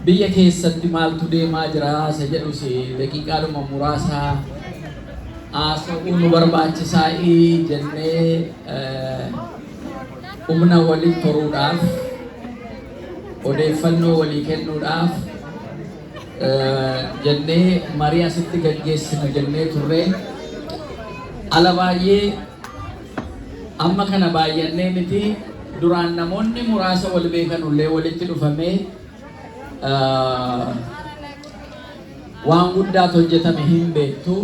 Biyya keessatti maaltu deemaa jira isa jedhus daqiiqaadhuma muraasa haasa'uu nu barbaachisaa jennee humna walitti horuudhaaf, odeeffannoo walii kennuudhaaf jennee marii asitti gaggeessinu jennee turre. Ala baay'ee amma kana baay'annee miti, duraan namoonni muraasa wal beekanullee walitti dhufamee waan guddaatu hojjetame hin beektu.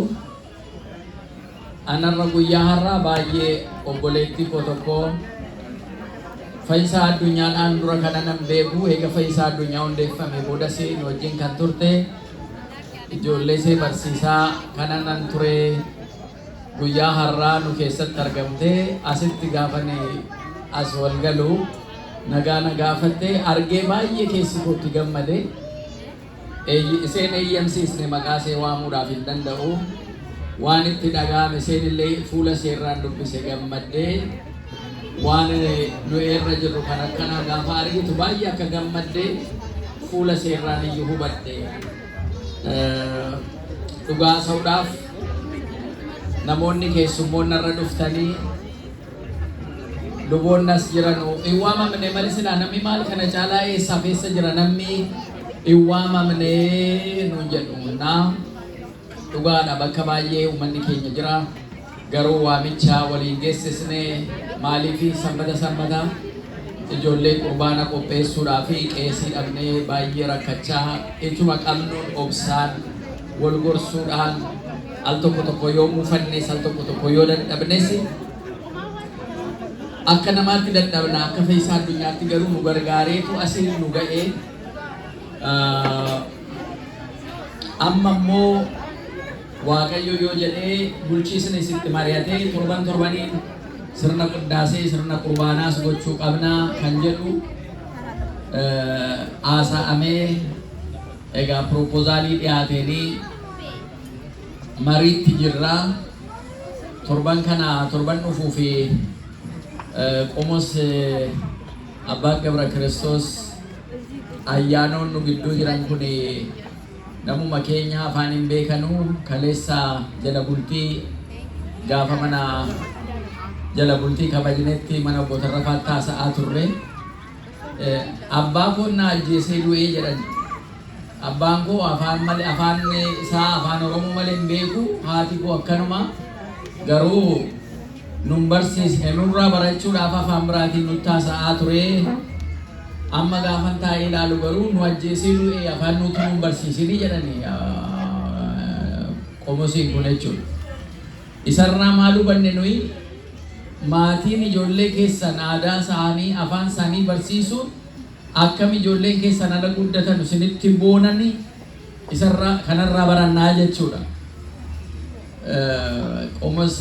Anarra guyyaa har'aa baay'ee obboleettii koo tokko Fayyisaa Addunyaadhaan dura kana nan beeku. Eega Fayyisaa Addunyaa hundeeffame boodas nu wajjin kan turte, ijoollee ishee barsiisaa kana nan ture, guyyaa har'aa nu keessatti argamte. Asitti gaafani as wal galu nagaa na gaafatte argee baay'ee keessi kootti gammade. Isheen eeyyamsiisne maqaa ishee waamuudhaaf hin danda'u. Waan itti dhaga'ame isheen illee fuula isheerraan dubbise gammaddee, waan nu irra jirru kan akkanaa gaafa argitu baay'ee akka gammaddee fuula isheerraan iyyuu hubadhe. Dhugaa sa'uudhaaf namoonni keessummoonni irra dhuftanii, luboonni as jiranu hin waamamne malee, silaa namni maal kana caalaa eessaaf eessa jira namni hin waamamne nuun jedhu. Naa dhugaadha, bakka baay'ee uummanni keenya jira, garuu waamicha waliin geessisne. Maaliif sanbata sanbata ijoollee qurbaana qopheessuudhaa fi qeesii dhabnee baay'ee rakkachaa, ituma qabnuun obsaan wal gorsuudhaan, al tokko tokko yoo muufannes, al tokko tokko yoo dadhabnes, akka namaatti dadhabna, akka Fayyisaa Addunyaatti garuu nu gargaareetu asiin nu ga'ee. Amma immoo Waaqayyo yoo jedhee bulchiisni isitti mari'atee torban torbaniin sirna qiddaasee, sirna qurbaanaas gochuu qabnaa kan jedhu haasa'amee, egaa proposaalii dhiyaateenii mariitti jirra. Torban kana, torban dhufuu fi qomos Abbaa Gabra Kiristoos ayyaanoon nu gidduu jiran kun namuma keenya, afaan hin beekanu. Kaleessa jala bultii gaafa mana jala bultii kabajnetti mana obbo Tarrafaatti haasa'aa turre. Abbaa koon na ajjeesee du'ee jedhan. Abbaan koo afaan malee, afaan isaa afaan Oromoo malee hin beeku, haati koo akkanuma, garuu nun barsiisne, nurraa barachuudhaaf afaan biraatiin nutti haasa'aa ture. Amma gaafan taa'ee ilaalu garuu nu ajjeesee du'ee, afaan nuti nun barsiisinii jedhani qomosiin kun jechuudha. Isarraa maal hubanne nuyi? Maatiin ijoollee keessan aadaa isaanii, afaan isaanii barsiisuun akkam ijoolleen keessan ala guddatan isinitti boonani isarraa kanarraa barannaa jechuudha. ቆሞስ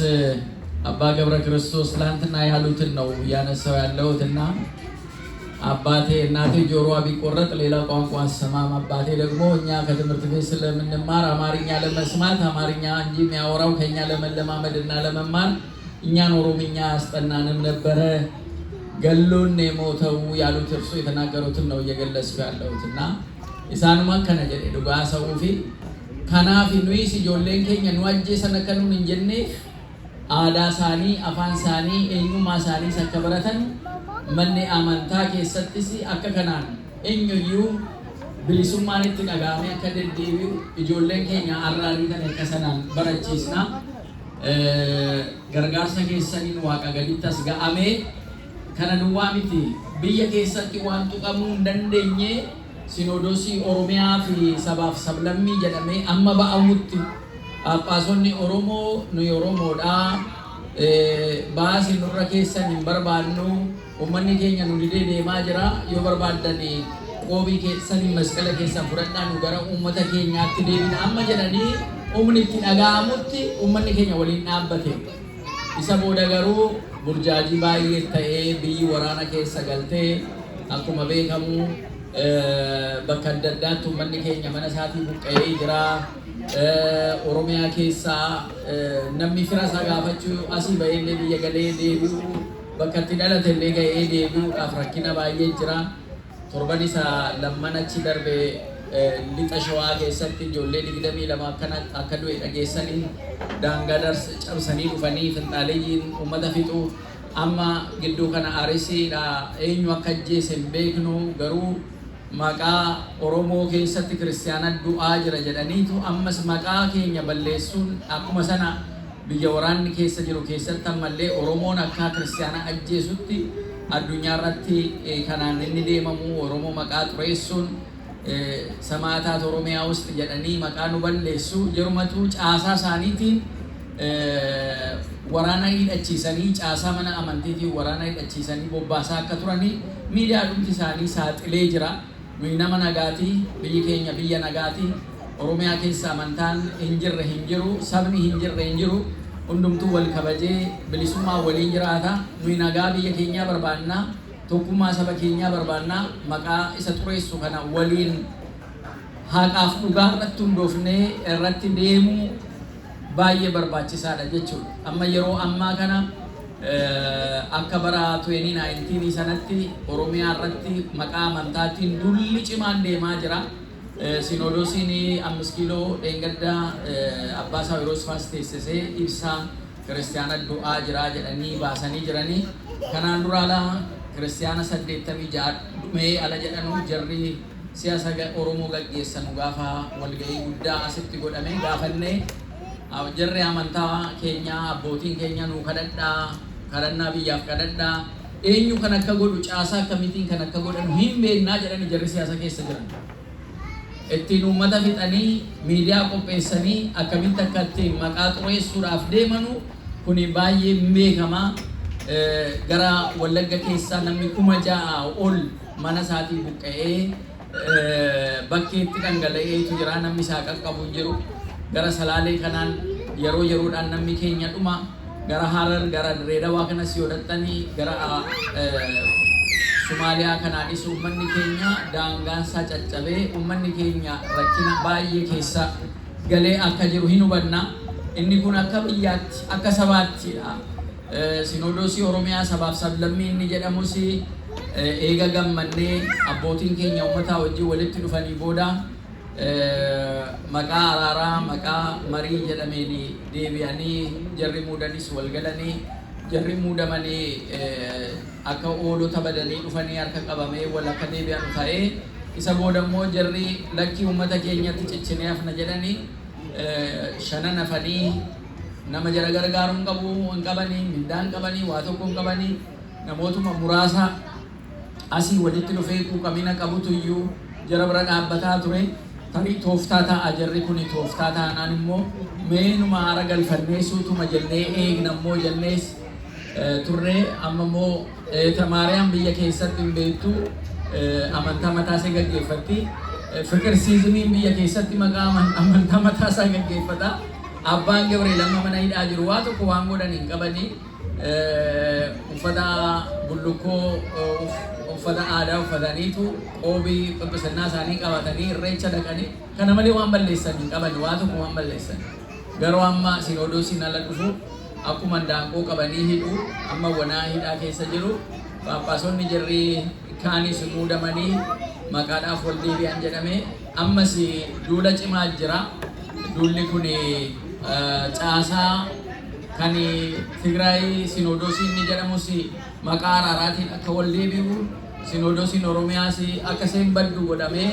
አባ ገብረ ክርስቶስ ትላንትና ያሉትን ነው እያነሳው ያለሁትና አባቴ እናቴ ጆሮዋ ቢቆረጥ ሌላ ቋንቋ አሰማም። አባቴ ደግሞ እኛ ከትምህርት ቤት ስለምንማር አማርኛ ለመስማት አማርኛ እንጂ የሚያወራው ከኛ ለመለማመድ እና ለመማር እኛን ኦሮምኛ አያስጠናንም ነበረ። ገሎን የሞተው ያሉት እርሱ የተናገሩትን ነው እየገለጽኩ ያለሁት እና isaanuma akkana jedhe dhugaa sa'uu fi kanaaf nuyis ijoolleen keenya nu ajjeesan akka nuun hin jenneef aadaa isaanii, afaan isaanii, eenyummaa isaaniis akka baratan, manni amantaa keessattis akka kanaan eenyuyyuu bilisummaan itti dhaga'amee akka deddeebi'u ijoolleen keenya arraarii kana akka sanaan barachiisna. Gargaarsa keessaniin waaqa gaditti as ga'amee kana duwwaa miti, biyya keessatti waan tuqamuu hin dandeenye Sinoodosii Oromiyaa fi sabaaf sablammii jedhamee amma ba'amutti Phaaphaasonni Oromoo nuyi Oromoodhaa, baasii nurra keessan hin barbaannu, uummanni keenya nu didee deemaa jira, yoo barbaaddan qoobii keessanii masqala keessan fudhadhaa, nu gara uummata keenyaatti deebina amma jedhanii humni itti dhaga'amutti uummanni keenya waliin dhaabbate. Isa booda garuu burjaajii baay'ee ta'ee biyyi waraana keessa galtee, akkuma beekamu bakka adda addaatti uummanni keenya mana isaatii buqqa'ee jira. Oromiyaa keessaa namni fira isaa gaafachuu asii ba'ee illee biyya galee deebi'uu, bakka itti dhalate illee ga'ee deebi'uudhaaf rakkina baay'ee jira. Torban isa lamman achi darbe Lixa Shawaa keessatti ijoollee 22 akkana akka du'e dhageessanii, daangaa cabsanii dhufanii finxaaleeyyiin uummata fixu. Amma gidduu kana Arisiidha, eenyu akka ajjeese hin beeknu, garuu maqaa Oromoo keessatti kiristiyaana du'aa jira jedhaniitu ammas maqaa keenya balleessuun, akkuma sana biyya waraanni keessa jiru keessatti ammallee Oromoon akka kiristiyaana ajjeesutti addunyaa irratti kanaan inni deemamu, Oromoo maqaa xureessuun ሰማዕታት ኦሮሚያ ውስጥ jedhanii maqaa nu balleessu. Yerumatu caasaa isaaniitiin waraana hidhachiisanii, caasaa mana amantiitiin waraana hidhachiisanii bobbaasaa akka turanii miidiyaa dhumti isaanii saaxilee jira. Nuyi nama nagaatii, biyyi keenya biyya nagaatii. Oromiyaa keessa amantaan hin jirre hin jiru, sabni hin jirre hin jiru. Hundumtuu wal kabajee bilisummaa waliin jiraata. Nuyi nagaa biyya keenyaa barbaannaa, tokkummaa saba keenyaa barbaannaa. Maqaa isa xureessu kana waliin haqaaf dhugaa irratti hundoofnee irratti deemuu baay'ee barbaachisaadha jechuudha. Amma yeroo ammaa kana akka bara 2019 sanatti Oromiyaa irratti maqaa amantaatiin dulli cimaan deemaa jira. Sinoodosiin 5 kiiloo dheengaddaa abbaa Saawiroos faas teessisee ibsaa kiristiyaana du'aa jira jedhanii baasanii jiranii. Kanaan dura ala kiristiyaana 86 dhumee ala jedhanu, jarri siyaasa Oromoo gaggeessanu gaafa walgahii guddaa asitti godhame gaafannee, jarri amantaa keenya, abbootiin keenya nuu kadhadhaa, kadhannaa biyyaaf kadhadhaa, eenyu kan akka godhu, caasaa akkamiitiin kan akka godhanu hin beeknaa jedhani jarri siyaasa keessa jiran. Ittiin uummata fixanii miidiyaa qopheessanii akkamitti akka ittiin maqaa xureessuudhaaf deemanu kuni baay'ee beekamaa. Gara Wallagga keessaa namni 6,000 ol mana isaatii buqqa'ee bakkeetti dhangala'eetu jira, namni isaa qaqqabu hin jiru. Gara Salaalee kanaan yeroo yeroodhaan namni keenya dhuma. Gara Harar, gara Direedawaa kanas yoo dhaxxanii, gara Somaaliyaa kanaanis uummanni keenya daangaan isaa caccabee, uummanni keenya rakkina baay'ee keessa galee akka jiru hin hubanna. Inni kun akka biyyaatti, akka sabaattidha. Sinoodosii Oromiyaa sabaaf sablammii inni jedhamus eega gammannee abbootiin keenya uummataa wajjin walitti dhufanii booda maqaa araaraa, maqaa marii jedhameen deebi'anii jarri muudanis wal galanii, jarri muudamanii akka oolota badanii dhufanii harka qabamee wal akka deebi'an ta'ee, isa booda immoo jarri lakkii uummata keenyatti ciccinee hafna jedhanii shanan hafanii, nama jara gargaaruu hin qabu hin qabanii, mindaa hin qabanii, waa tokko hin qabanii, namootuma muraasa asii walitti dhufee quuqamina qabutu iyyuu jara bira dhaabbataa ture. Tarii tooftaa ta'a jarri kun, tooftaa taanaan immoo meenuma haara galfannee suutuma jennee eegna immoo jennees turre. Amma immoo Maariyaam biyya keessatti hin beektu, amantaa mataa ishee gaggeeffatti. Fikir siizimiin biyya keessatti maqaa amantaa mataa isaa gaggeeffata. Abbaan Gabreel amma mana hidhaa jiru, waa tokko waan godhan hin qabanii. Uffata bullukkoo, uffata aadaa uffataniitu qoobii qophisannaa isaanii qabatanii irreecha dhaqanii, kana malee waan balleessan hin qaban, waa tokko waan balleessan. Garuu amma sinoodosiin ala dhufu akkuma daanqoo qabanii hidhu, amma wanaa hidhaa keessa jiru. Paappaasonni jarri kaanis muudamanii maqaadhaaf wal deebi'an jedhame, ammas duula cimaa jira. Duulli kun caasaa kan Tigraay sinoodosiin ni jedhamus maqaa araaraatiin akka wal deebi'u, sinoodosiin Oromiyaas akka isheen baddu godhamee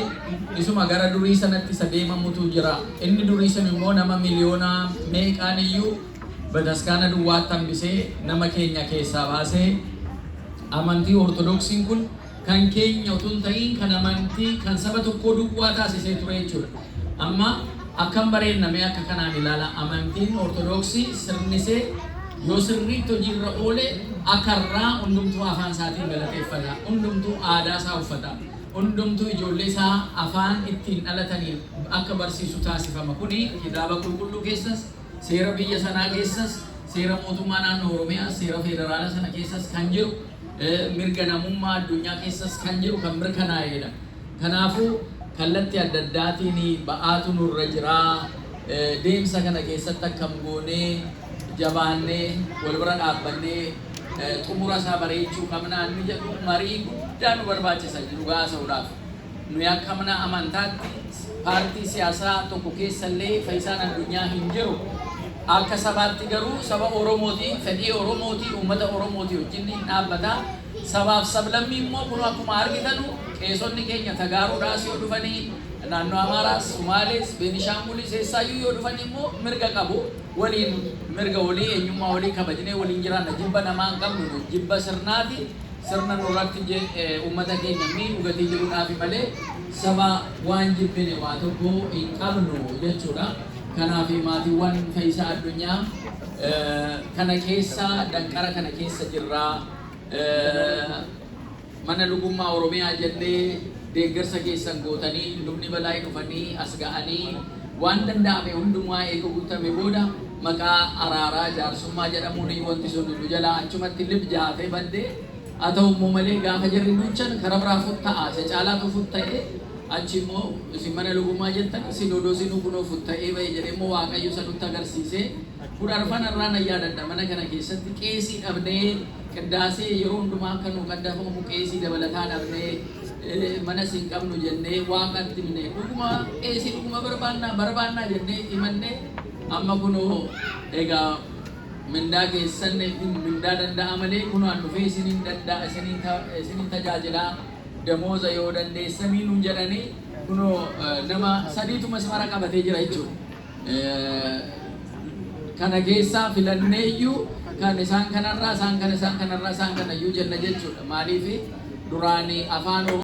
isuma gara durii sanatti isa deemamutu jira. Inni durii sun immoo nama miliyoona meeqaan iyyuu bataskaana duwwaatti hambisee, nama keenya keessaa baasee, amantii Ortodoksiin kun kan keenya utuu hin ta'in kan amantii kan saba tokkoo duwwaa taasisee ture jechuudha. Amma akkam bareennamee akka kanaan ilaala, amantiin Ortodoksii sirnisee yoo sirriitti hojiirra oole akka irraa hundumtuu afaan isaatiin galateeffata, hundumtuu aadaa isaa uffata, hundumtuu ijoollee isaa afaan ittiin dhalataniin akka barsiisu taasifama. Kuni kitaaba qulqulluu keessas, seera biyya sanaa keessas, seera mootummaa naannoo Oromiyaa, seera federaalaa sana keessas kan jiru, mirga namummaa addunyaa keessas kan jiru kan mirkanaa'edha. Kanaafuu kallattii adda addaatiin ba'aatu nurra jira. Deemsa kana keessatti akkam goonee jabaannee wal bira dhaabbannee xumura isaa bareechuu qabna inni jedhu marii guddaa guddaa nu barbaachisa dhugaa haasa'uudhaaf. Nuyi akka mana amantaatti paartii siyaasaa tokko keessallee Fayyisaan Addunyaa hin jiru. Akka sabaatti garuu saba Oromooti, fedhii Oromooti, uummata Oromooti wajjin hin dhaabbata. Sabaaf sablammii immoo kun akkuma argitanu qeesonni keenya Tagaaruudhaas yoo dhufanii, naannoo Amaaraas, Sumaalees, Beenishaangulis eessaayyuu yoo dhufan immoo mirga qabu. Waliin mirga walii, eenyummaa walii kabajnee waliin jiraanna. Jibba namaa hin qabnu nu, jibba sirnaati. Sirna nurratti uummata keenya miidhu gatii jiruudhaafi malee saba waan jibbine waa tokko hin qabnu jechuudha. Kanaaf maatiiwwan Fayyisaa Addunyaa kana keessa, danqara kana keessa jirraa. Mana lubummaa Oromiyaa jennee deeggarsa keessan gootanii, lubni Balaayii dhufanii as ga'anii, waan danda'ame hundumaa eega guutame booda, maqaa araaraa jaarsummaa jedhamuun wanti sun nu jalaa achumatti lib jaatee baddee. Haa ta'u immoo malee, gaafa jarri duuchan karaa biraa futta'a, isa caalaatu futta'ee. Achi immoo isin mana lubummaa jettan, sinodoosiin kunoo futta'ee ba'e jedhee immoo Waaqayyo isa nutti agarsiisee. 15 irraa nan yaadadha, mana kana keessatti qeesii dhabnee, qiddaasee yeroo hundumaa akka nu qaddafamu qeesii dabalataa dhabnee, mana siin qabnu jennee Waaqatti himne. Dhuguma qeesii dhuguma barbaannaa barbaannaa jennee himannee, amma kunoo egaa mindaa keessan mindaa danda'a malee, kunoo an dhufee isiniin danda'a, isiniin tajaajilaa, damooza yoo dandeessanii nuun jedhanii, kunoo nama sadiitu masmara qabatee jira jechuudha. Kana keessaa filannee iyyuu kan isaan kanarraa, isaan kana, isaan kanarraa, isaan kana iyyuu jenna jechuudha. Maaliif duraanii afaan